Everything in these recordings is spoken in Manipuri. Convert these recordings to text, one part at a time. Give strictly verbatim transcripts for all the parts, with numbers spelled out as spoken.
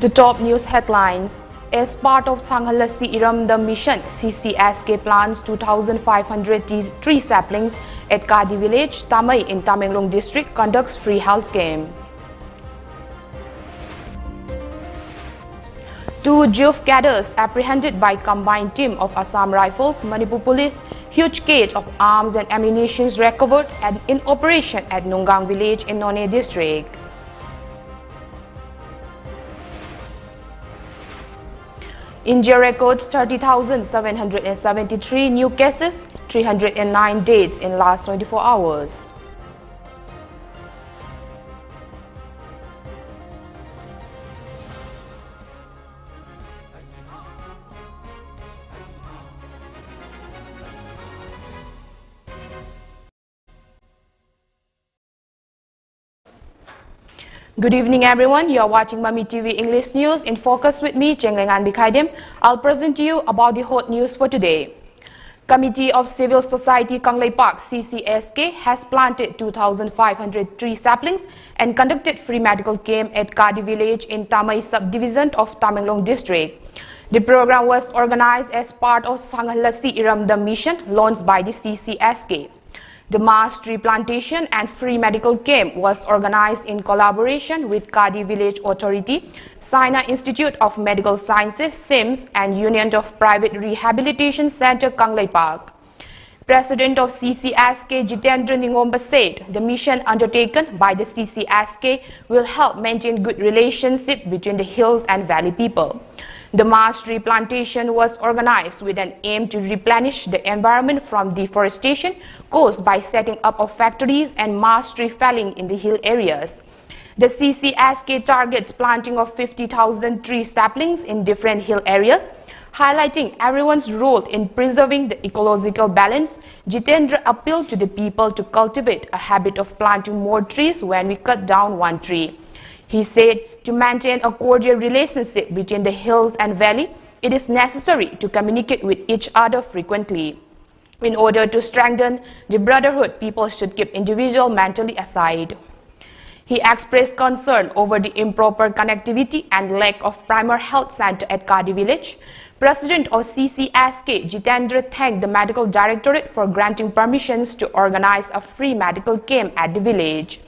The top news headlines. As part of Sanghalasi Iramdam Mission, C C S K plants two thousand five hundred t- tree saplings at Kadi village, Tamei in Tamenglong district, conducts free health camp. Two Juv cadres apprehended by combined team of Assam Rifles, Manipur Police, huge cache of arms and ammunitions recovered at, in operation at Nunggang village in Noney district. India records thirty thousand seven hundred and seventy-three new cases, three hundred and nine deaths in last twenty-four hours. Good evening, everyone. You are watching Mami T V English News in Focus with me, Chenglengan Bikhaidem. I'll present to you about the hot news for today. Committee of Civil Society Kangleipak, C C S K, has planted two thousand five hundred tree saplings and conducted free medical camp at Kadi village in Tamei subdivision of Tamenglong district. The program was organized as part of Sanghalasi Iramdam Mission launched by the C C S K. The mass tree plantation and free medical camp was organized in collaboration with Kadi Village Authority, China Institute of Medical Sciences, SIMS, and Union of Private Rehabilitation Center Kangleipak. President of C C S K Jitendra Ningomba said the mission undertaken by the C C S K will help maintain good relationship between the hills and valley people. The mass tree plantation was organized with an aim to replenish the environment from deforestation caused by setting up of factories and mass tree felling in the hill areas. The C C S K targets planting of fifty thousand tree saplings in different hill areas, highlighting everyone's role in preserving the ecological balance. Jitendra appealed to the people to cultivate a habit of planting more trees when we cut down one tree. He said to maintain a cordial relationship between the hills and valley, it is necessary to communicate with each other frequently. In order to strengthen the brotherhood, people should keep individual mentally aside. He expressed concern over the improper connectivity and lack of primer health center at Kadi village. President of C C S K, Jitendra, thanked the medical directorate for granting permissions to organize a free medical camp at the village.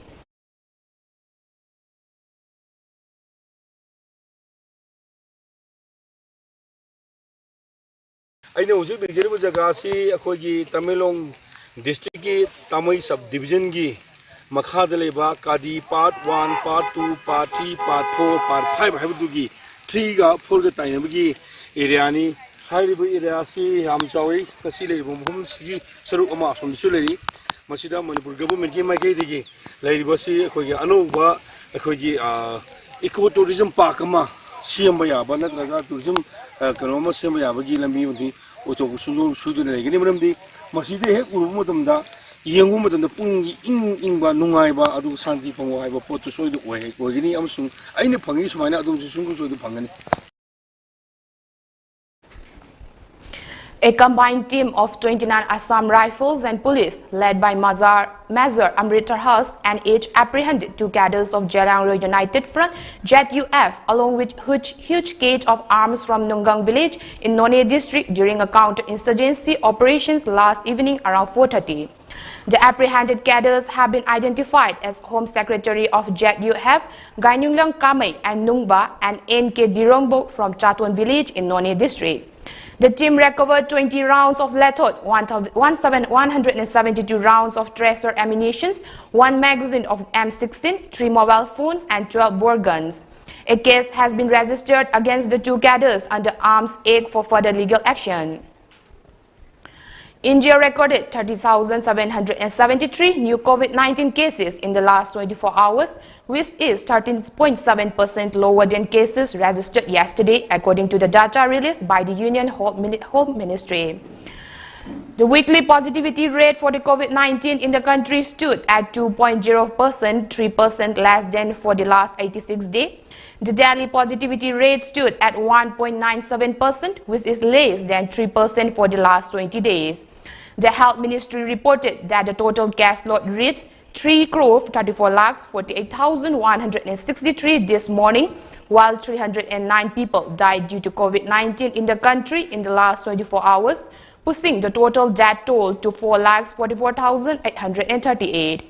ꯑꯩꯅ ꯍꯧꯖꯤꯛ ꯂꯩꯖꯔꯤꯕ ꯖꯒꯥꯁꯤ ꯑꯩꯈꯣꯏꯒꯤ ꯇꯃꯦꯡꯂꯣꯡ ꯗꯤꯁꯇ꯭ꯔꯤꯛꯀꯤ ꯇꯥꯃꯩ ꯁꯕ ꯗꯤꯕꯤꯖꯟꯒꯤ ꯃꯈꯥꯗ ꯂꯩꯕ ꯀꯥꯗꯤ part one, part two, part three, part four, part five ꯍꯥꯏꯕꯗꯨꯒꯤ ꯊ꯭ꯔꯤꯒ ꯐꯣꯔꯒ ꯇꯥꯏꯅꯕꯒꯤ ꯑꯦꯔꯤꯌꯥꯅꯤ꯫ ꯍꯥꯏꯔꯤꯕ ꯑꯦꯔꯤꯌꯥꯁꯤ ꯌꯥꯝ ꯆꯥꯎꯏ꯫ ꯉꯁꯤ ꯂꯩꯔꯤꯕ ꯃꯐꯝꯁꯤꯒꯤ ꯁꯔꯨꯛ ꯑꯃ ꯑꯁꯣꯝꯗꯁꯨ ꯂꯩꯔꯤ꯫ ꯃꯁꯤꯗ ꯃꯅꯤꯄꯨꯔ ꯒꯚꯔꯟꯃꯦꯟꯠꯀꯤ ꯃꯥꯏꯀꯩꯗꯒꯤ ꯂꯩꯔꯤꯕꯁꯤ ꯑꯩꯈꯣꯏꯒꯤ ꯑꯅꯧꯕ ꯑꯩꯈꯣꯏꯒꯤ, ꯑ, ꯏꯀꯣ ꯇꯨꯔꯤꯖꯝ ꯄꯥꯔꯛ ꯑꯃ ꯁꯦꯝꯕ ꯌꯥꯕ ꯅꯠꯇ꯭ꯔꯒ ꯇꯨꯔꯤꯖꯝ, ꯑ, ꯀꯩꯅꯣ ꯑꯃ ꯁꯦꯝꯕ ꯌꯥꯕꯒꯤ ꯂꯝꯕꯤ ꯑꯃꯗꯤ ꯑꯣꯇꯣ ꯁꯨꯡꯁꯣꯏ ꯁꯣꯏꯗꯅ ꯂꯩꯒꯅꯤ꯫ ꯃꯔꯝꯗꯤ ꯃꯁꯤꯗ ꯍꯦꯛ ꯎꯔꯨꯕ ꯃꯇꯝꯗ, ꯌꯦꯡꯉꯨꯕ ꯃꯇꯝꯗ ꯄꯨꯛꯅꯤꯡꯒꯤ ꯏꯪ ꯏꯪꯕ, ꯅꯨꯡꯉꯥꯏꯕ, ꯑꯗꯨꯒ ꯁꯥꯟꯇꯤ ꯐꯪꯕ ꯍꯥꯏꯕ ꯄꯣꯠꯇꯨ ꯁꯣꯏꯗꯅ ꯑꯣꯏ-, ꯑꯣꯏꯒꯅꯤ꯫ ꯑꯃꯁꯨꯡ ꯑꯩꯅ ꯐꯪꯉꯤ ꯁꯨꯃꯥꯏꯅ ꯑꯗꯣꯝꯁꯨ ꯁꯨꯡꯁꯣꯏ ꯁꯣꯏꯗꯅ ꯐꯪꯒꯅꯤ꯫ A combined team of twenty-nine Assam Rifles and police, led by Major, Major Amrita Has, and H apprehended two cadres of Zeliangrong United Front, Z U F, along with huge, huge cage of arms from Nunggang village in Noney district during a counter-insurgency operations last evening around four thirty. The apprehended cadres have been identified as Home Secretary of Z U F, Gainunglang Kamei and Nungba, and N K Dirongbo from Chaton village in Noney district. The team recovered twenty rounds of lethot, one thousand, one seven, one hundred and seventy-two rounds of tracer ammunitions, one magazine of M sixteen, three mobile phones, and twelve bore guns. A case has been registered against the two cadres under Arms Act for further legal action. India recorded thirty thousand seven hundred and seventy-three new COVID nineteen cases in the last twenty-four hours, which is thirteen point seven percent lower than cases registered yesterday, according to the data released by the Union Home Mini-, Home Ministry. The weekly positivity rate for the COVID nineteen in the country stood at two point zero percent, three percent less than for the last eighty-six day. The daily positivity rate stood at one point nine seven percent, which is less than three percent for the last twenty days. The Health Ministry reported that the total case load reached three crore thirty-four lakhs forty-eight thousand one hundred sixty-three this morning, while three hundred nine people died due to COVID nineteen in the country in the last twenty-four hours, pushing the total death toll to four lakhs forty-four thousand eight hundred thirty-eight.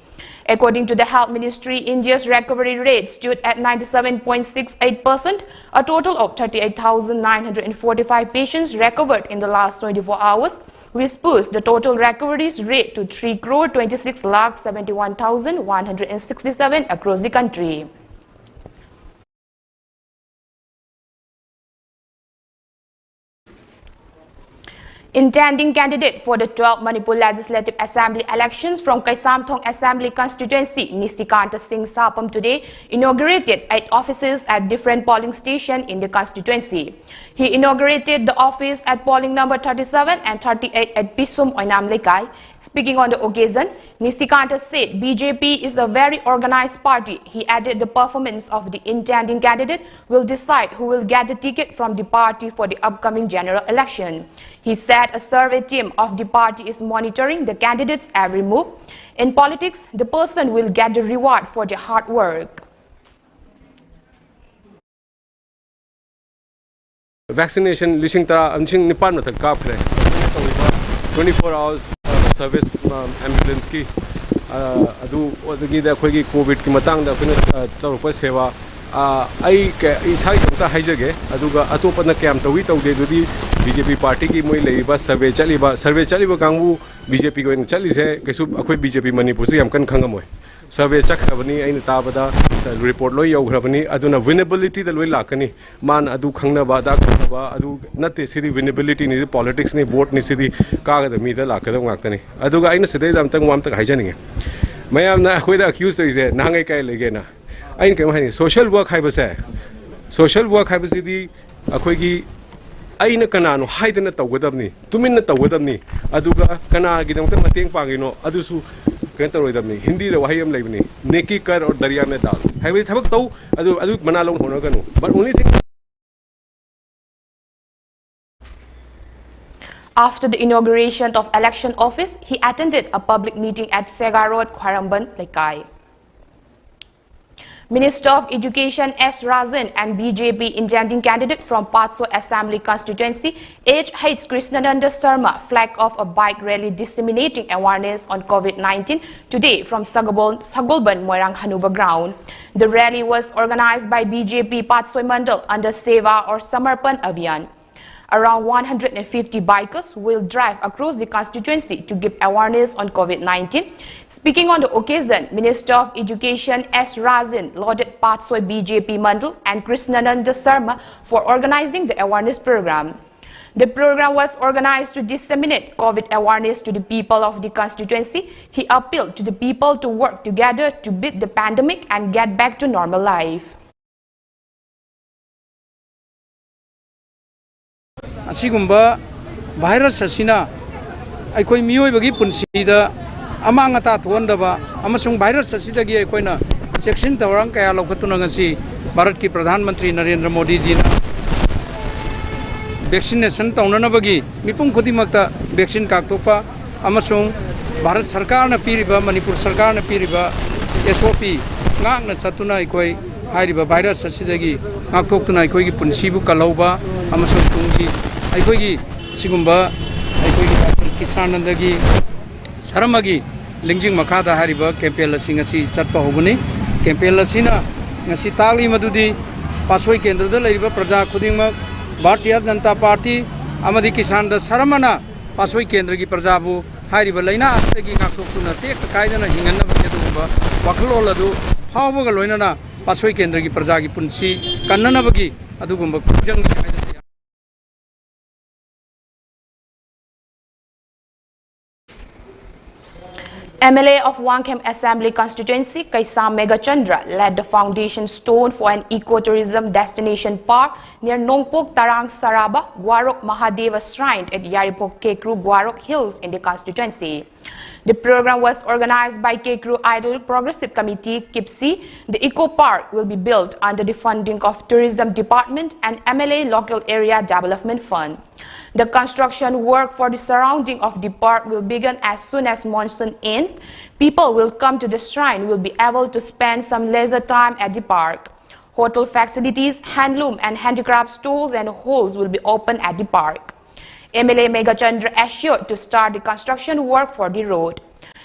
According to the Health Ministry, India's recovery rate stood at ninety-seven point six eight percent. A total of thirty-eight thousand nine hundred forty-five patients recovered in the last twenty-four hours, which pushed the total recoveries rate to three crore twenty-six lakh seventy-one thousand one hundred sixty-seven across the country. Intending candidate for the twelfth Manipur Legislative Assembly elections from Kaisamthong Assembly Constituency, Nishikanta Singh Sapam, today inaugurated eight offices at different polling stations in the constituency. He inaugurated the office at polling number thirty-seven and thirty-eight at Pisum Oinam Leikai. Speaking on the occasion, Nishikanta said B J P is a very organized party. He added the performance of the intending candidate will decide who will get the ticket from the party for the upcoming general election. He said a survey team of the party is monitoring the candidates' every move. In politics, the person will get the reward for their hard work. Vaccination ꯂꯤꯁꯤꯡ ꯇꯔꯥ, ꯂꯤꯁꯤꯡ ꯅꯤꯄꯥꯟ ꯃꯊꯛ ꯀꯥꯞꯈ꯭ꯔꯦ꯫ ꯑꯩꯈꯣꯏꯅ ꯇꯧꯔꯤꯕ twenty-four hours service ambulanceꯀꯤ ꯑꯗꯨ, ꯑꯗꯒꯤꯗꯤ ꯑꯩꯈꯣꯏꯒꯤ ꯀꯣꯚꯤꯗꯀꯤ ꯃꯇꯥꯡꯗ ꯑꯩꯈꯣꯏꯅ ꯇꯧꯔꯛꯄ ꯁꯦꯕꯥ, ꯑꯩ ꯏꯁꯥꯒꯤꯗꯃꯛꯇ ꯍꯥꯏꯖꯒꯦ꯫ ꯑꯗꯨꯒ ꯑꯇꯣꯞꯄꯅ ꯀꯌꯥꯝ ꯇꯧꯏ ꯇꯧꯗꯦ ꯑꯗꯨꯗꯤ B J P partyꯒꯤ ꯃꯣꯏ ꯂꯩꯔꯤꯕ survey ꯆꯠꯂꯤꯕ, survey ꯆꯠꯂꯤꯕ ꯀꯥꯡꯕꯨ B J Pꯒꯤ ꯑꯣꯏꯅ ꯆꯠꯂꯤꯁꯦ ꯀꯩꯁꯨ ꯑꯩꯈꯣꯏ B J P ꯃꯅꯤꯄꯨꯔꯁꯨ ꯌꯥꯝ ꯀꯟꯅ ꯈꯪꯉꯝꯃꯣꯏ꯫ Survey ꯆꯠꯈ꯭ꯔꯕꯅꯤ, ꯑꯩꯅ ꯇꯥꯕꯗ report ꯂꯣꯏ ꯌꯧꯈ꯭ꯔꯕꯅꯤ꯫ ꯑꯗꯨꯅ winnabilityꯗ ꯂꯣꯏ ꯂꯥꯛꯀꯅꯤ꯫ ꯃꯥꯅ ꯑꯗꯨ ꯈꯪꯅꯕ, ꯑꯗꯥ ꯈꯪꯅꯕ, ꯑꯗꯨ ꯅꯠꯇꯦ꯫ ꯁꯤꯗꯤ winnabilityꯅꯤ, ꯁꯤꯗꯤ politicsꯅꯤ, voteꯅꯤ, ꯁꯤꯗꯤ ꯀꯥꯒꯗꯕ ꯃꯤꯗ ꯂꯥꯛꯀꯗꯕ ꯉꯥꯛꯇꯅꯤ꯫ ꯑꯗꯨꯒ ꯑꯩꯅ ꯁꯤꯗꯩꯗ ꯑꯝꯇꯪ ꯋꯥ ꯑꯝꯇꯪ ꯍꯥꯏꯖꯅꯤꯡꯉꯦ꯫ ꯃꯌꯥꯝꯅ ꯑꯩꯈꯣꯏꯗ accuse ꯇꯧꯔꯤꯁꯦ ꯅꯍꯥꯟꯈꯩ ꯀꯥꯏ ꯂꯩꯒꯦꯅ꯫ ꯑꯩꯅ ꯀꯩꯅꯣ ꯍꯥꯏꯅꯤꯡꯉꯤ, social work ꯍꯥꯏꯕꯁꯦ, social work ꯍꯥꯏꯕꯁꯤꯗꯤ ꯑꯩꯈꯣꯏꯒꯤ ꯑꯩꯅ ꯀꯅꯥꯅꯣ ꯍꯥꯏꯗꯅ ꯇꯧꯒꯗꯕꯅꯤ, ꯇꯨꯃꯤꯟꯅ ꯇꯧꯒꯗꯕꯅꯤ꯫ ꯑꯗꯨꯒ ꯀꯅꯥꯒꯤꯗꯃꯛꯇ ꯃꯇꯦꯡ ꯄꯥꯡꯉꯤꯅꯣ ꯑꯗꯨꯁꯨ ꯀꯩꯅꯣ ꯇꯧꯔꯣꯏꯗꯕꯅꯤ꯫ ꯍꯤꯟꯗꯤꯗ ꯋꯥꯍꯩ ꯑꯃ ꯂꯩꯕꯅꯤ, "ꯅꯦꯀꯤ ꯀꯔ ꯑꯣꯔ ꯗꯔꯤꯌꯥ ꯃꯦ ꯗꯥꯜ" ꯍꯥꯏꯕꯗꯤ ꯊꯕꯛ ꯇꯧ, ꯑꯗꯨ ꯑꯗꯨ ꯃꯅꯥ ꯂꯧꯅ ꯍꯣꯠꯅꯒꯅꯨ꯫ But only thing After the inauguration of election office, he attended a public meeting at Sega Road, Khwaramban Lekai. Minister of Education S Rajan and B J P intending candidate from Patsoi Assembly Constituency, H H Krishnananda Sharma, flag off a bike rally disseminating awareness on COVID nineteen today from Sagabon, Sagolban Moirang Hanuba ground. The rally was organized by B J P Patsoi Mandal under Seva or Samarpan Abhiyan. Around one hundred fifty bikers will drive across the constituency to give awareness on COVID nineteen. Speaking on the occasion, Minister of Education S Rajan lauded Patsoi B J P Mandal and Krishnananda Sharma for organizing the awareness program. The program was organized to disseminate COVID awareness to the people of the constituency. He appealed to the people to work together to beat the pandemic and get back to normal life. ꯑꯁꯤꯒꯨꯝꯕ ꯚꯥꯏꯔꯁ ꯑꯁꯤꯅ ꯑꯩꯈꯣꯏ ꯃꯤꯑꯣꯏꯕꯒꯤ ꯄꯨꯟꯁꯤꯗ ꯑꯃꯥꯡ ꯑꯇꯥ ꯊꯣꯛꯍꯟꯗꯕ ꯑꯃꯁꯨꯡ ꯚꯥꯏꯔꯁ ꯑꯁꯤꯗꯒꯤ ꯑꯩꯈꯣꯏꯅ ꯆꯦꯛꯁꯤꯟ ꯊꯧꯔꯥꯡ ꯀꯌꯥ ꯂꯧꯈꯠꯇꯨꯅ ꯉꯁꯤ ꯚꯥꯔꯠꯀꯤ ꯄ꯭ꯔꯙꯥꯟ ꯃꯟꯇ꯭ꯔꯤ ꯅꯔꯦꯟꯗ꯭ꯔ ꯃꯣꯗꯤꯖꯤꯅ ꯚꯦꯛꯁꯤꯅꯦꯁꯟ ꯇꯧꯅꯅꯕꯒꯤ ꯃꯤꯄꯨꯝ ꯈꯨꯗꯤꯡꯃꯛꯇ ꯚꯦꯛꯁꯤꯟ ꯀꯥꯞꯊꯣꯛꯄ ꯑꯃꯁꯨꯡ ꯚꯥꯔꯠ ꯁꯔꯀꯥꯔꯅ ꯄꯤꯔꯤꯕ, ꯃꯅꯤꯄꯨꯔ ꯁꯔꯀꯥꯔꯅ ꯄꯤꯔꯤꯕ ꯑꯦꯁ ꯑꯣ ꯄꯤ ꯉꯥꯛꯅ ꯆꯠꯇꯨꯅ ꯑꯩꯈꯣꯏ ꯍꯥꯏꯔꯤꯕ ꯚꯥꯏꯔꯁ ꯑꯁꯤꯗꯒꯤ ꯉꯥꯛꯊꯣꯛꯇꯨꯅ ꯑꯩꯈꯣꯏꯒꯤ ꯄꯨꯟꯁꯤꯕꯨ ꯀꯜꯍꯧꯕ ꯑꯃꯁꯨꯡ ꯇꯨꯡꯒꯤ ꯑꯩꯈꯣꯏꯒꯤ ꯁꯤꯒꯨꯝꯕ ꯑꯩꯈꯣꯏꯒꯤ ꯗꯥꯛꯇꯔ ꯀ꯭ꯔꯤꯁꯅꯥꯅꯟꯗꯒꯤ ꯁꯔꯃꯒꯤ ꯂꯤꯡꯖꯤꯡ ꯃꯈꯥꯗ ꯍꯥꯏꯔꯤꯕ ꯀꯦꯝꯄꯦꯟ ꯑꯁꯤ ꯉꯁꯤ ꯆꯠꯄ ꯍꯧꯒꯅꯤ꯫ ꯀꯦꯝꯄꯦꯟ ꯑꯁꯤꯅ ꯉꯁꯤ ꯇꯥꯛꯂꯤ ꯃꯗꯨꯗꯤ ꯄꯥꯠꯁꯣꯏ ꯀꯦꯟꯗ꯭ꯔꯗ ꯂꯩꯔꯤꯕ ꯄ꯭ꯔꯖꯥ ꯈꯨꯗꯤꯡꯃꯛ ꯚꯥꯔꯇꯤꯌ ꯖꯅꯇꯥ ꯄꯥꯔꯇꯤ ꯑꯃꯗꯤ ꯀ꯭ꯔꯤꯁꯅꯥꯅꯟꯗ ꯁꯔꯃꯅ ꯄꯥꯠꯁꯣꯏ ꯀꯦꯟꯗ꯭ꯔꯒꯤ ꯄ꯭ꯔꯖꯥꯕꯨ ꯍꯥꯏꯔꯤꯕ ꯂꯥꯏꯅꯥ ꯑꯁꯤꯗꯒꯤ ꯉꯥꯛꯊꯣꯛꯇꯨꯅ ꯇꯦꯛꯇ ꯀꯥꯏꯗꯅ ꯍꯤꯡꯍꯟꯅꯕꯒꯤ ꯑꯗꯨꯒꯨꯝꯕ ꯋꯥꯈꯜꯂꯣꯟ ꯑꯗꯨ ꯐꯥꯎꯕꯒ ꯂꯣꯏꯅꯅ ꯄꯥꯠꯁꯣꯏ ꯀꯦꯟꯗ꯭ꯔꯒꯤ ꯄ꯭ꯔꯖꯥꯒꯤ ꯄꯨꯟꯁꯤ ꯀꯟꯅꯅꯕꯒꯤ ꯑꯗꯨꯒꯨꯝꯕ ꯈꯣꯡꯖꯪꯅꯤ ꯍꯥꯏꯅ M L A of Wangkhem Assembly Constituency, Keisham Meghachandra, laid the foundation stone for an eco-tourism destination park near Nongpok Tarang Saraba Gwarok Mahadeva Shrine at Yairipok Kekru Gwarok Hills in the constituency. The program was organized by Kekru Idol Progressive Committee, KIPSI. The Eco Park will be built under the funding of Tourism Department and M L A Local Area Development Fund. The construction work for the surrounding of the park will begin as soon as monsoon ends. People will come to the shrine will be able to spend some leisure time at the park. Hotel facilities, handloom and handicraft stalls and halls will be open at the park. M L A Meghachandra assured to start the construction work for the road.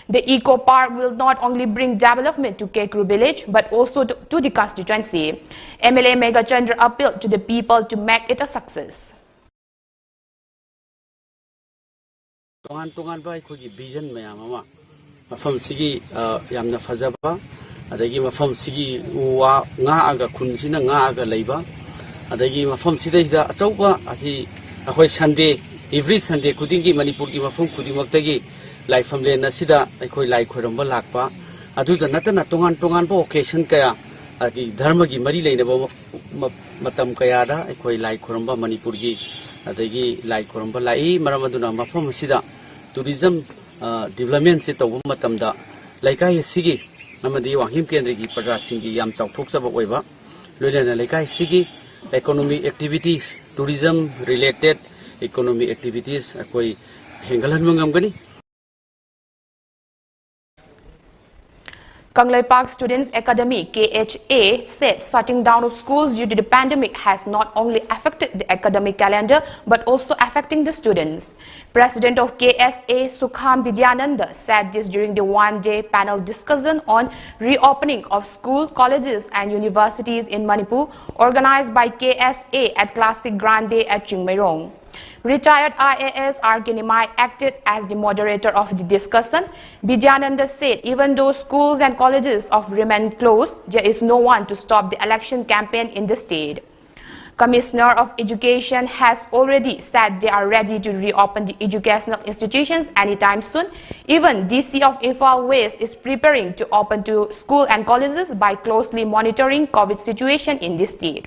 The Eco Park will not only bring development to Kekru village but also to, to the constituency. M L A Meghachandra appealed to the people to make it a success. ꯇꯣꯉꯥꯟ ꯇꯣꯉꯥꯟꯕ ꯑꯩꯈꯣꯏꯒꯤ ꯚꯤꯖꯟ ꯃꯌꯥꯝ ꯑꯃ ꯃꯐꯝꯁꯤꯒꯤ ꯌꯥꯝꯅ ꯐꯖꯕ, ꯑꯗꯒꯤ ꯃꯐꯝꯁꯤꯒꯤ ꯎ ꯋꯥ ꯉꯥꯛꯑꯒ, ꯈꯨꯟꯁꯤꯅ ꯉꯥꯛꯑꯒ ꯂꯩꯕ, ꯑꯗꯒꯤ ꯃꯐꯝꯁꯤꯗꯩꯗ ꯑꯆꯧꯕ ꯑꯁꯤ ꯑꯩꯈꯣꯏ ꯁꯟꯗꯦ, ꯑꯦꯚ꯭ꯔꯤ ꯁꯟꯗꯦ ꯈꯨꯗꯤꯡꯒꯤ ꯃꯅꯤꯄꯨꯔꯒꯤ ꯃꯐꯝ ꯈꯨꯗꯤꯡꯃꯛꯇꯒꯤ ꯂꯥꯏꯐꯝꯂꯦꯟ ꯑꯁꯤꯗ ꯑꯩꯈꯣꯏ ꯂꯥꯏ ꯈꯣꯏꯔꯝꯕ ꯂꯥꯛꯄ, ꯑꯗꯨꯗ ꯅꯠꯇꯅ ꯇꯣꯉꯥꯟ ꯇꯣꯉꯥꯟꯕ ꯑꯣꯀꯦꯁꯟ ꯀꯌꯥ, ꯑꯗꯒꯤ ꯙꯔꯃꯒꯤ ꯃꯔꯤ ꯂꯩꯅꯕ ꯃ-, ꯃ-, ꯃꯇꯝ ꯀꯌꯥꯗ ꯑꯩꯈꯣꯏ ꯂꯥꯏ ꯈꯣꯏꯔꯝꯕ ꯃꯅꯤꯄꯨꯔꯒꯤ, ꯑꯗꯒꯤ ꯂꯥꯏ ꯈꯣꯏꯔꯝꯕ ꯂꯥꯛꯏ꯫ ꯃꯔꯝ ꯑꯗꯨꯅ ꯃꯐꯝ ꯑꯁꯤꯗ ꯇꯨꯔꯤꯖꯝ, ꯑ, ꯗꯤꯕ꯭ꯂꯞꯃꯦꯟꯁꯦ ꯇꯧꯕ ꯃꯇꯝꯗ ꯂꯩꯀꯥꯏ ꯑꯁꯤꯒꯤ ꯑꯃꯗꯤ ꯋꯥꯡꯈꯦꯝ ꯀꯦꯟꯗ꯭ꯔꯒꯤ ꯄ꯭ꯔꯖꯥꯁꯤꯡꯒꯤ ꯌꯥꯝ ꯆꯥꯎꯊꯣꯛꯆꯕ ꯑꯣꯏꯕ, ꯂꯣꯏꯅꯅ ꯂꯩꯀꯥꯏꯁꯤꯒꯤ economic activities, tourism related economic activities ꯑꯩꯈꯣꯏ ꯍꯦꯟꯒꯠꯍꯟꯕ ꯉꯝꯒꯅꯤ꯫ Kangleipak Students Academy, K H A, said shutting down of schools due to the pandemic has not only affected the academic calendar but also affecting the students. President of K S A, Sukham Vidyananda, said this during the one-day panel discussion on reopening of school, colleges and universities in Manipur, organized by K S A at Classic Grande at Chingmeirong. Retired I A S R K Nimai acted as the moderator of the discussion. Vidyananda said even though schools and colleges have remained closed, there is no one to stop the election campaign in the state. Commissioner of Education has already said they are ready to reopen the educational institutions anytime soon. Even D C of Imphal West is preparing to open to school and colleges by closely monitoring COVID situation in the state.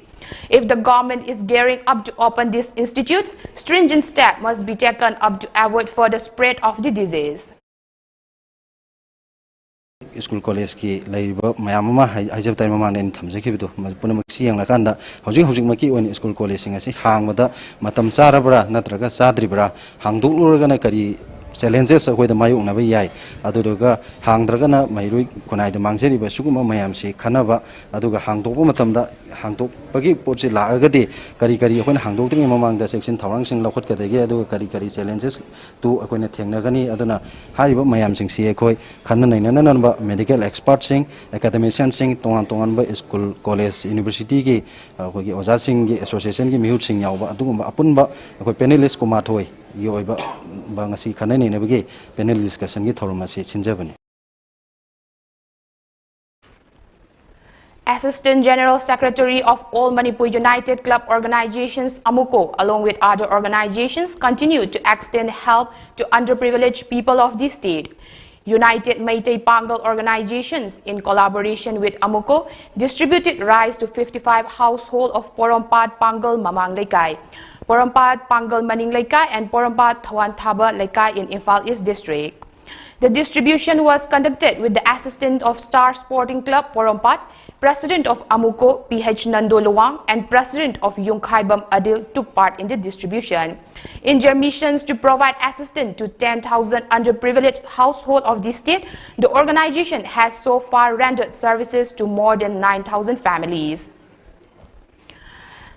If the government is gearing up to open these institutes, stringent steps must be taken up to avoid further spread of the disease. School ꯀꯣꯂꯦꯖꯀꯤ ꯂꯩꯔꯤꯕ ꯃꯌꯥꯝ ꯑꯃ ꯍꯥꯏ-, ꯍꯥꯏꯖꯕ ꯇꯥꯔꯦ, ꯃꯃꯥꯡꯗ ꯑꯩꯅ ꯊꯝꯖꯈꯤꯕꯗꯣ, ꯃꯗꯨ ꯄꯨꯝꯅꯃꯛꯁꯤ ꯌꯦꯡꯂꯀꯥꯟꯗ ꯍꯧꯖꯤꯛ ꯍꯧꯖꯤꯛꯃꯛꯀꯤ ꯑꯣꯏꯅ ꯁ꯭ꯀꯨꯜ ꯀꯣꯂꯦꯖꯁꯤꯡ ꯑꯁꯤ ꯍꯥꯡꯕꯗ ꯃꯇꯝ ꯆꯥꯔꯕ꯭ꯔꯥ ꯅꯠꯇ꯭ꯔꯒ ꯆꯥꯗ꯭ꯔꯤꯕ꯭ꯔꯥ, ꯍꯥꯡꯗꯣꯛꯂꯨꯔꯒꯅ ꯀꯔꯤ ꯆꯦꯂꯦꯟꯖꯦꯁ ꯑꯩꯈꯣꯏꯗ ꯃꯥꯌꯣꯛꯅꯕ ꯌꯥꯏ, ꯑꯗꯨꯗꯨꯒ ꯍꯥꯡꯗ꯭ꯔꯒꯅ ꯃꯍꯩꯔꯣꯏ ꯈꯨꯟꯅꯥꯏꯗ ꯃꯥꯡꯖꯔꯤꯕ ꯁꯤꯒꯨꯝꯕ ꯃꯌꯥꯝꯁꯤ ꯈꯟꯅꯕ, ꯑꯗꯨꯒ ꯍꯥꯡꯗꯣꯛꯄ ꯃꯇꯝꯗ ꯍꯥꯡꯗꯣꯛꯄꯒꯤ ꯄꯣꯠꯁꯤ ꯂꯥꯛꯑꯒꯗꯤ ꯀꯔꯤ ꯀꯔꯤ ꯑꯩꯈꯣꯏꯅ ꯍꯥꯡꯗꯣꯛꯇ꯭ꯔꯤꯉꯩ ꯃꯃꯥꯡꯗ ꯆꯦꯛꯁꯤꯟ ꯊꯧꯔꯥꯡꯁꯤꯡ ꯂꯧꯈꯠꯀꯗꯒꯦ, ꯑꯗꯨꯒ ꯀꯔꯤ ꯀꯔꯤ ꯆꯦꯂꯦꯟꯖꯦꯁ ꯇꯨ ꯑꯩꯈꯣꯏꯅ ꯊꯦꯡꯅꯒꯅꯤ꯫ ꯑꯗꯨꯅ ꯍꯥꯏꯔꯤꯕ ꯃꯌꯥꯝꯁꯤꯡꯁꯤ ꯑꯩꯈꯣꯏ ꯈꯟꯅ ꯅꯩꯅꯅꯅꯕ ꯃꯦꯗꯤꯀꯦꯜ ꯑꯦꯛꯁꯄꯔꯠꯁꯤꯡ, ꯑꯦꯀꯥꯗꯦꯃꯤꯁꯤꯌꯥꯟꯁꯤꯡ, ꯇꯣꯉꯥꯟ ꯇꯣꯉꯥꯟꯕ ꯁ꯭ꯀꯨꯜ, ꯀꯣꯂꯦꯖ, ꯌꯨꯅꯤꯚꯔꯁꯤꯇꯤꯒꯤ ꯑꯩꯈꯣꯏꯒꯤ ꯑꯣꯖꯥꯁꯤꯡꯒꯤ ꯑꯦꯁꯣꯁꯤꯌꯦꯁꯟꯒꯤ ꯃꯤꯍꯨꯠꯁꯤꯡ ꯌꯥꯎꯕ ꯑꯗꯨꯒꯨꯝꯕ ꯑꯄꯨꯟꯕ ꯑꯩꯈꯣꯏ ꯄꯦꯅꯦꯂꯤꯁ ꯀꯨꯟꯃꯥꯊꯣꯏꯒꯤ ꯑꯣꯏꯕ ꯉꯁꯤ ꯈꯟꯅ ꯅꯩꯅꯕꯒꯤ ꯄꯦꯅꯦꯜ ꯗꯤꯁꯀꯁꯟꯒꯤ ꯊꯧꯔꯝ ꯑꯁꯤ ꯁꯤꯟꯖꯕꯅꯤ꯫ Assistant General Secretary of All Manipur United Club Organizations, AMUCO, along with other organizations, continue to extend help to underprivileged people of the state. United Meitei Pangal organizations, in collaboration with AMUCO, distributed rice to fifty-five households of Porompat Pangal Mamang Leikai, Porompat Pangal Maning Leikai, and Porompat Thawan Thaba Leikai in Imphal East District. The distribution was conducted with the assistance of Star Sporting Club Porompat, President of AMUCO P H Nando Luwang and President of Yungkhaibam Adil took part in the distribution. In their missions to provide assistance to ten thousand underprivileged households of the state, the organization has so far rendered services to more than nine thousand families.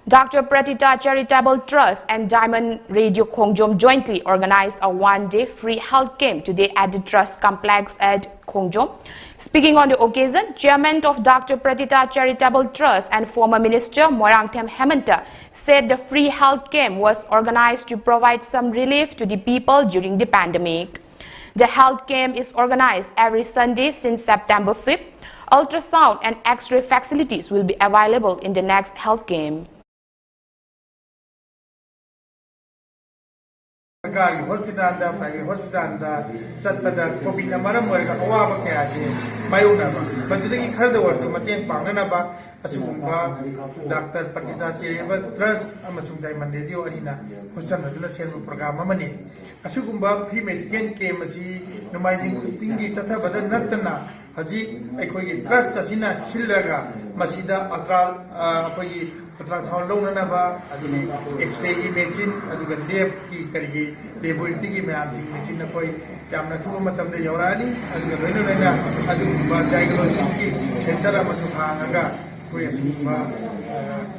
Doctor Pratita Charitable Trust and Diamond Radio Khongjom jointly organized a one-day free health camp today at the Trust Complex at Khongjom. Speaking on the occasion, Chairman of Doctor Pratita Charitable Trust and former Minister Moirangthem Hemanta said the free health camp was organized to provide some relief to the people during the pandemic. The health camp is organized every Sunday since September fifth. Ultrasound and X-ray facilities will be available in the next health camp. ꯁꯔꯀꯥꯔꯒꯤ ꯍꯣꯁꯄꯤꯇꯥꯜꯗ, ꯄ꯭ꯔꯥꯏꯚꯦꯠ ꯍꯣꯁꯄꯤꯇꯥꯜꯗ ꯆꯠꯄꯗ ꯀꯣꯚꯤꯗꯅ ꯃꯔꯝ ꯑꯣꯏꯔꯒ ꯑꯋꯥꯕ ꯀꯌꯥꯁꯦ ꯃꯥꯌꯣꯛꯅꯕ, ꯃꯗꯨꯗꯒꯤ ꯈꯔꯗ ꯑꯣꯏꯔꯁꯨ ꯃꯇꯦꯡ ꯄꯥꯡꯅꯅꯕ ꯑꯁꯤꯒꯨꯝꯕ ꯗꯥꯛꯇꯔ ꯄ꯭ꯔꯇꯤꯇꯥ ꯆꯦꯔꯤꯇꯦꯕꯜ ꯇ꯭ꯔꯁ ꯑꯃꯁꯨꯡ ꯗꯥꯏꯃꯟ ꯔꯦꯗꯤꯑꯣ ꯑꯅꯤꯅ ꯈꯨꯠꯁꯝꯅꯗꯨꯅ ꯁꯦꯝꯕ ꯄ꯭ꯔꯣꯒ꯭ꯔꯥꯝ ꯑꯃꯅꯤ꯫ ꯑꯁꯤꯒꯨꯝꯕ ꯐ꯭ꯔꯤ ꯃꯦꯗꯤꯀꯦꯜ ꯀꯦꯝ ꯑꯁꯤ ꯅꯣꯡꯃꯥꯏꯖꯤꯡ ꯈꯨꯗꯤꯡꯒꯤ ꯆꯠꯊꯕꯗ ꯅꯠꯇꯅ ꯍꯧꯖꯤꯛ ꯑꯩꯈꯣꯏꯒꯤ ꯇ꯭ꯔꯁ ꯑꯁꯤꯅ ꯁꯤꯜꯂꯒ ꯃꯁꯤꯗ ꯑꯜꯇ꯭ꯔꯥ ꯑꯩꯈꯣꯏꯒꯤ ꯑꯜꯇ꯭ꯔꯥꯁꯥꯎꯟ ꯂꯧꯅꯅꯕ, ꯑꯗꯨꯒꯤ ꯑꯦꯛꯁꯔꯦꯒꯤ ꯃꯦꯆꯤꯟ, ꯑꯗꯨꯒ ꯂꯦꯞꯀꯤ ꯀꯔꯤꯒꯤ ꯂꯦꯕꯣꯔꯦꯇꯔꯤꯒꯤ ꯃꯌꯥꯝꯁꯤꯡ ꯃꯦꯆꯤꯟ ꯑꯩꯈꯣꯏ ꯌꯥꯝꯅ ꯑꯊꯨꯕ ꯃꯇꯝꯗ ꯌꯧꯔꯛꯑꯅꯤ꯫ ꯑꯗꯨꯒ ꯂꯣꯏꯅ ꯂꯣꯏꯅ ꯑꯗꯨꯒꯨꯝꯕ ꯗꯥꯏꯒꯅꯣꯁꯤꯁꯀꯤ ꯁꯦꯟꯇꯔ ꯑꯃꯁꯨ ꯍꯥꯡꯉꯒ ꯑꯩꯈꯣꯏ ꯑꯁꯤꯒꯨꯝꯕ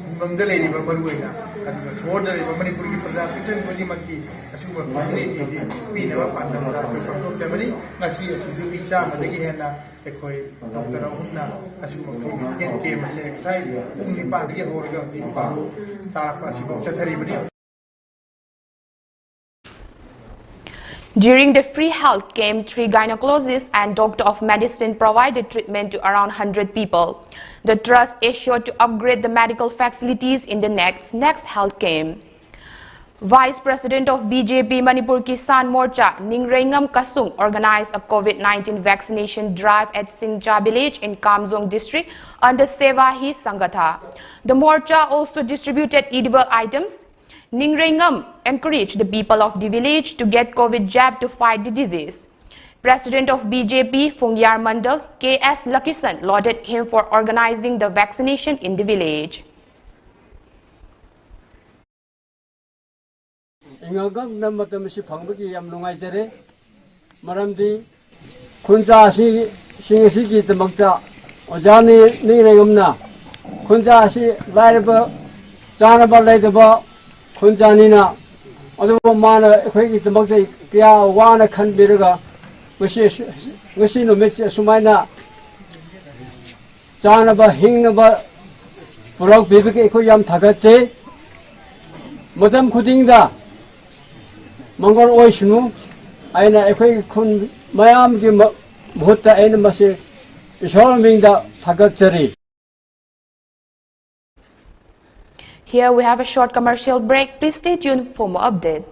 ꯈꯨꯡꯒꯪꯗ ꯂꯩꯔꯤꯕ ꯃꯔꯨꯑꯣꯏꯅ, ꯑꯗꯨꯒ ꯁꯣꯍꯣꯔꯗ ꯂꯩꯔꯤꯕ ꯃꯅꯤꯄꯨꯔꯒꯤ ꯄ꯭ꯔꯖꯥ ꯁꯦꯛꯁꯟ ꯈꯨꯗꯤꯡꯃꯛꯀꯤ ꯑꯁꯤꯒꯨꯝꯕ ꯐꯦꯁꯤꯂꯤꯇꯤꯁꯤ ꯄꯤꯅꯕ ꯄꯥꯟꯗꯝꯗ ꯑꯩꯈꯣꯏ ꯄꯥꯡꯊꯣꯛꯆꯕꯅꯤ꯫ ꯉꯁꯤ ꯑꯁꯤꯁꯨ ꯃꯤ ꯆꯥꯝꯃꯗꯒꯤ ꯍꯦꯟꯅ ꯑꯩꯈꯣꯏ ꯗꯣꯛꯇꯔ ꯑꯍꯨꯝꯅ ꯑꯁꯤꯒꯨꯝꯕ ꯐ꯭ꯔꯤ ꯃꯦꯗꯤꯀꯦꯜ ꯀꯦꯝ ꯑꯁꯦ ꯉꯁꯥꯏ ꯄꯨꯡ ꯅꯤꯄꯥꯟꯗꯒꯤ ꯍꯧꯔꯒ ꯍꯧꯖꯤꯛ ꯕꯥꯔꯣ ꯇꯥꯔꯛꯄ ꯑꯁꯤꯐꯥꯎ ꯆꯠꯊꯔꯤꯕꯅꯤ꯫ During the free health camp, three gynecologists and doctor of medicine provided treatment to around one hundred people. The trust is sure to upgrade the medical facilities in the next, next health camp. Vice President of B J P Manipur Kisan Morcha, Ningreingam Kasung, organized a COVID nineteen vaccination drive at Singcha village in Kamjong district under Seva Hi Sangatha. The Morcha also distributed edible items. Ningreingam encouraged the people of the village to get COVID jab to fight the disease. President of B J P Phungyar Mandal, K S Lakisan, lauded him for organizing the vaccination in the village. ꯏꯉꯥꯒꯛꯅ ꯃꯇꯝ ꯑꯁꯤ ꯐꯪꯕꯒꯤ ꯌꯥꯝ ꯅꯨꯡꯉꯥꯏꯖꯔꯦ꯫ ꯃꯔꯝꯗꯤ ꯈꯨꯟꯖꯥ ꯑꯁꯤ, ꯁꯤꯡ ꯑꯁꯤꯒꯤꯗꯃꯛꯇ ꯑꯣꯖꯥ ꯅꯤ-, ꯅꯤꯡꯔꯩꯒꯨꯝꯅ ꯈꯨꯟꯖꯥ ꯑꯁꯤ ꯂꯥꯏꯔꯕ, ꯆꯥꯅꯕ ꯂꯩꯇꯕ ꯈꯨꯟꯖꯥꯅꯤꯅ, ꯑꯗꯨꯕꯨ ꯃꯥꯅ ꯑꯩꯈꯣꯏꯒꯤꯗꯃꯛꯇ ꯀꯌꯥ ꯋꯥꯅ ꯈꯟꯕꯤꯔꯒ ꯉꯁꯤ, ꯉꯁꯤ ꯅꯨꯃꯤꯠꯁꯤ ꯑꯁꯨꯃꯥꯏꯅ ꯆꯥꯅꯕ ꯍꯤꯡꯅꯕ ꯄꯨꯔꯛꯄꯤꯕꯒꯤ ꯑꯩꯈꯣꯏ ꯌꯥꯝ ꯊꯥꯒꯠꯆꯩ꯫ ꯃꯇꯝ ꯈꯨꯗꯤꯡꯗ ꯃꯪꯒꯣꯜ ꯑꯣꯏꯁꯅꯨ꯫ ꯑꯩꯅ ꯑꯩꯈꯣꯏꯒꯤ ꯈꯨꯟ ꯃꯌꯥꯝꯒꯤ ꯃ-, ꯃꯍꯨꯠꯇ ꯑꯩꯅ ꯃꯁꯤ ꯏꯁꯣꯔ ꯃꯃꯤꯡꯗ ꯊꯥꯒꯠꯆꯔꯤ꯫ Here we have a short commercial break. Please stay tuned for more update.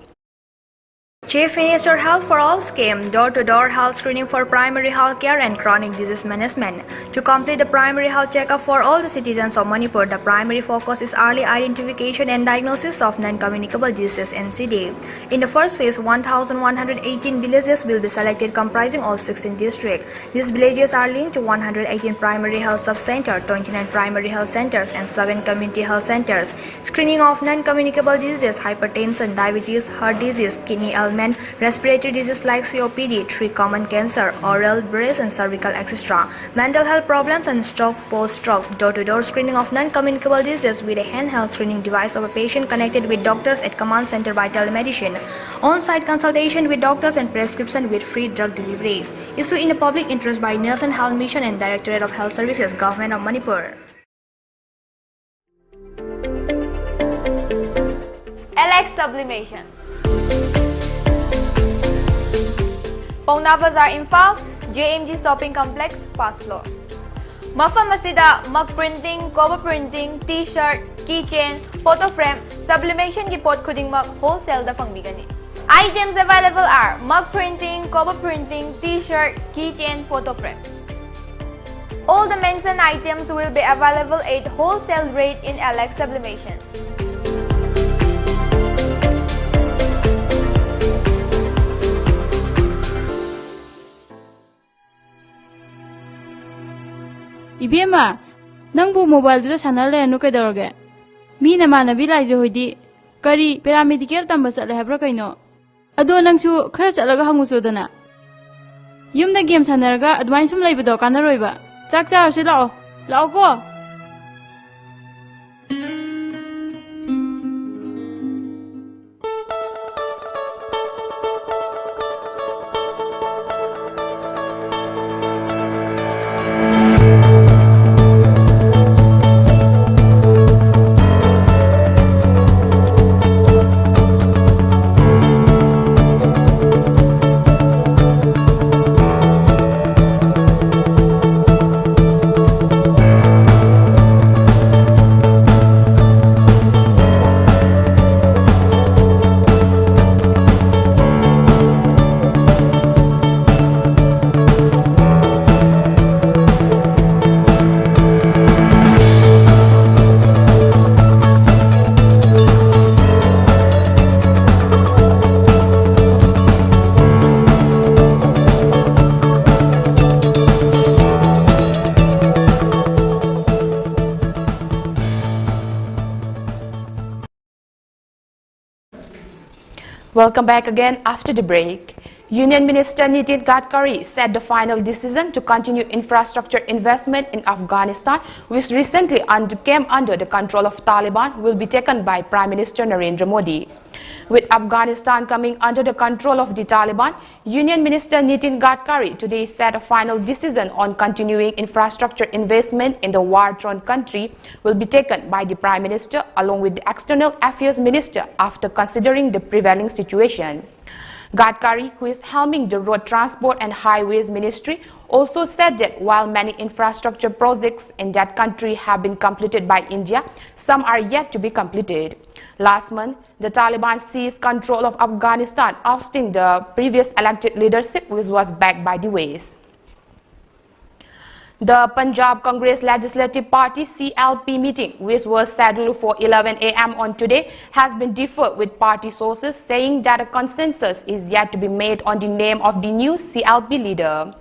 Chief Minister Health for All scheme, door-to-door health screening for primary health care and chronic disease management. To complete the primary health checkup for all the citizens of Manipur, the primary focus is early identification and diagnosis of non-communicable diseases, N C D. In the first phase, one thousand one hundred eighteen villages will be selected, comprising all sixteen districts. These villages are linked to one hundred eighteen primary health sub-center, twenty-nine primary health centers, and seven community health centers. Screening of non-communicable diseases, hypertension, diabetes, heart disease, kidney ailment, respiratory disease like C O P D, three common cancer, oral, breast, and cervical, et cetera. Mental health problems and stroke, post-stroke, door-to-door screening of non-communicable diseases with a handheld screening device of a patient connected with doctors at command center by telemedicine. On-site consultation with doctors and prescription with free drug delivery. Issued in the public interest by National Health Mission and Directorate of Health Services, Government of Manipur. Alex Sublimation. Paona Bazar, Imphal, J M G Shopping Complex, first floor. ꯃꯐꯝ ꯑꯁꯤꯗ mug printing, cover printing, T-shirt, keychain, photo frame, sublimationꯒꯤ ꯄꯣꯠ ꯈꯨꯗꯤꯡꯃꯛ wholesaleꯗ ꯐꯪꯕꯤꯒꯅꯤ꯫ Items available are mug printing, cover printing, T-shirt, keychain, photo frame. All the mentioned items will be available at wholesale rate in Alex Sublimation. ꯏꯕꯦꯝꯃ, ꯅꯪꯕꯨ mobileꯗꯨꯗ ꯁꯥꯟꯅ ꯂꯩꯔꯅꯨ ꯀꯩꯗꯧꯔꯒꯦ? ꯃꯤ ꯅꯃꯥꯟꯅꯕꯤ ꯂꯥꯏꯖ ꯍꯣꯏꯗꯤ ꯀꯔꯤ paramedical ꯇꯝꯕ ꯆꯠꯂꯦ ꯍꯥꯏꯕ꯭ꯔꯥ ꯀꯩꯅꯣ? ꯑꯗꯣ ꯅꯪꯁꯨ ꯈꯔ ꯆꯠꯂꯒ ꯍꯪꯉꯨꯆꯣꯗꯅ꯫ ꯌꯨꯝꯗ game ꯁꯥꯟꯅꯔꯒ ꯑꯗꯨꯃꯥꯏꯅ ꯁꯨꯝ ꯂꯩꯕꯗꯣ ꯀꯥꯟꯅꯔꯣꯏꯕ꯫ ꯆꯥꯛ ꯆꯥꯔꯨꯁꯤ ꯂꯥꯛꯑꯣ꯫ ꯂꯥꯛꯑꯣꯀꯣ꯫ Welcome back again after the break. Union Minister Nitin Gadkari said the final decision to continue infrastructure investment in Afghanistan, which recently under, came under the control of Taliban, will be taken by Prime Minister Narendra Modi. With Afghanistan coming under the control of the Taliban, Union Minister Nitin Gadkari today said a final decision on continuing infrastructure investment in the war-torn country will be taken by the Prime Minister along with the External Affairs Minister after considering the prevailing situation. Gadkari, who is helming the Road Transport and Highways Ministry, also said that while many infrastructure projects in that country have been completed by India, some are yet to be completed. Last month, the Taliban seized control of Afghanistan, ousting the previous elected leadership, which was backed by the West. The Punjab Congress Legislative Party C L P meeting, which was scheduled for eleven a m on today, has been deferred, with party sources saying that a consensus is yet to be made on the name of the new C L P leader.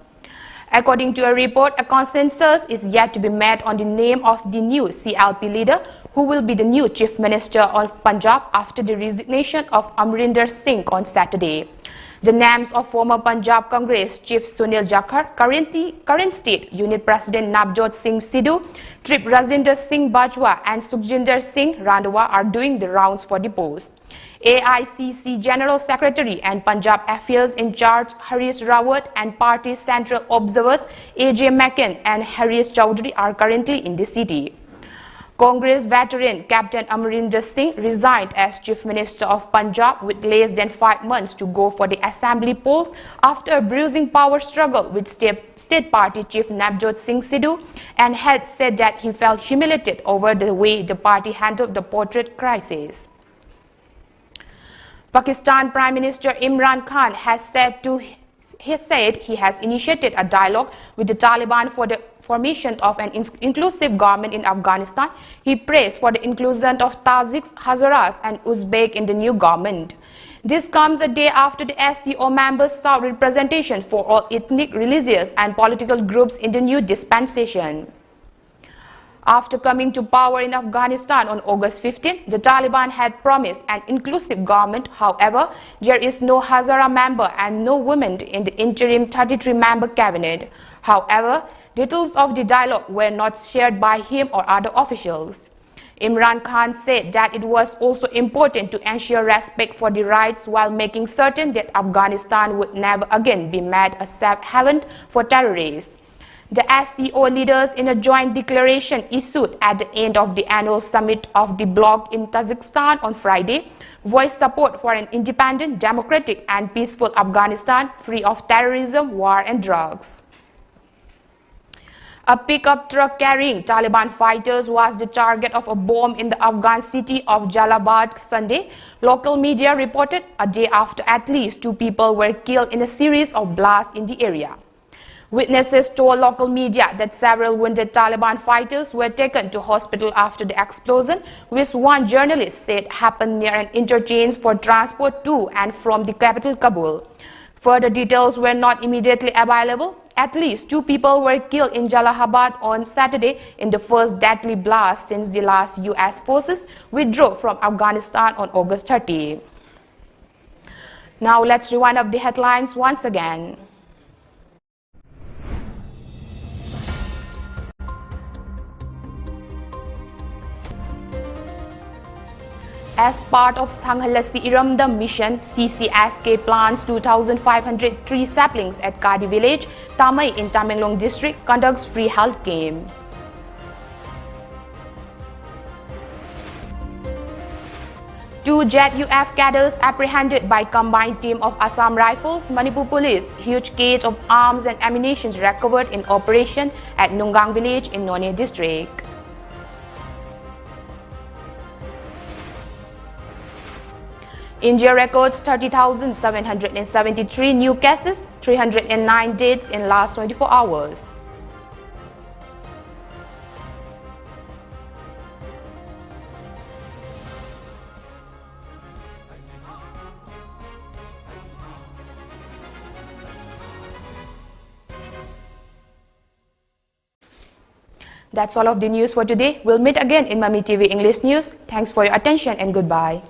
According to a report, a consensus is yet to be made on the name of the new C L P leader, who will be the new Chief Minister of Punjab after the resignation of Amarinder Singh on Saturday. The names of former Punjab Congress Chief Sunil Jakhar, currently, current State Unit President Navjot Singh Sidhu, Trip Rajinder Singh Bajwa, and Sukhjinder Singh Randhawa are doing the rounds for the post. A I C C General Secretary and Punjab Affairs in charge Harish Rawat and party central observers A J Makan and Harish Chaudhary are currently in the city. Congress veteran Captain Amarinder Singh resigned as Chief Minister of Punjab with less than five months to go for the assembly polls after a bruising power struggle with state, state party chief Navjot Singh Sidhu and had said that he felt humiliated over the way the party handled the portrait crisis. Pakistan Prime Minister Imran Khan has said to he said he has initiated a dialogue with the Taliban for the formation of an ins- inclusive government in Afghanistan. He prays for the inclusion of Tajiks, Hazaras, and Uzbek in the new government. This comes a day after the S C O members sought representation for all ethnic, religious, and political groups in the new dispensation. After coming to power in Afghanistan on August fifteen, the Taliban had promised an inclusive government. However, there is no Hazara member and no women in the interim thirty-three member cabinet. However, details of the dialogue were not shared by him or other officials. Imran Khan said that it was also important to ensure respect for the rights while making certain that Afghanistan would never again be made a safe haven for terrorists. The S C O leaders, in a joint declaration issued at the end of the annual summit of the bloc in Tajikistan on Friday, voiced support for an independent, democratic, and peaceful Afghanistan free of terrorism, war, and drugs. A pickup truck carrying Taliban fighters was the target of a bomb in the Afghan city of Jalalabad Sunday, local media reported, a day after at least two people were killed in a series of blasts in the area. Witnesses told local media that several wounded Taliban fighters were taken to hospital after the explosion, which one journalist said happened near an interchange for transport to and from the capital Kabul. Further details were not immediately available. At least two people were killed in Jalalabad on Saturday in the first deadly blast since the last U S forces withdrew from Afghanistan on August thirty. Now let's rewind up the headlines once again. As part of Sangha Lassi Iramdam Mission, C C S K plants two thousand five hundred tree saplings at Kadi village, Tamei in Tamenglong district, conducts free health camp. Two Z U F cadres apprehended by combined team of Assam Rifles, Manipur Police, huge cage of arms and ammunition recovered in operation at Nungang village in Noney district. India records thirty thousand seven hundred and seventy-three new cases, three hundred and nine deaths in last twenty-four hours. That's all of the news for today. We'll meet again in Mami T V English News. Thanks for your attention and goodbye.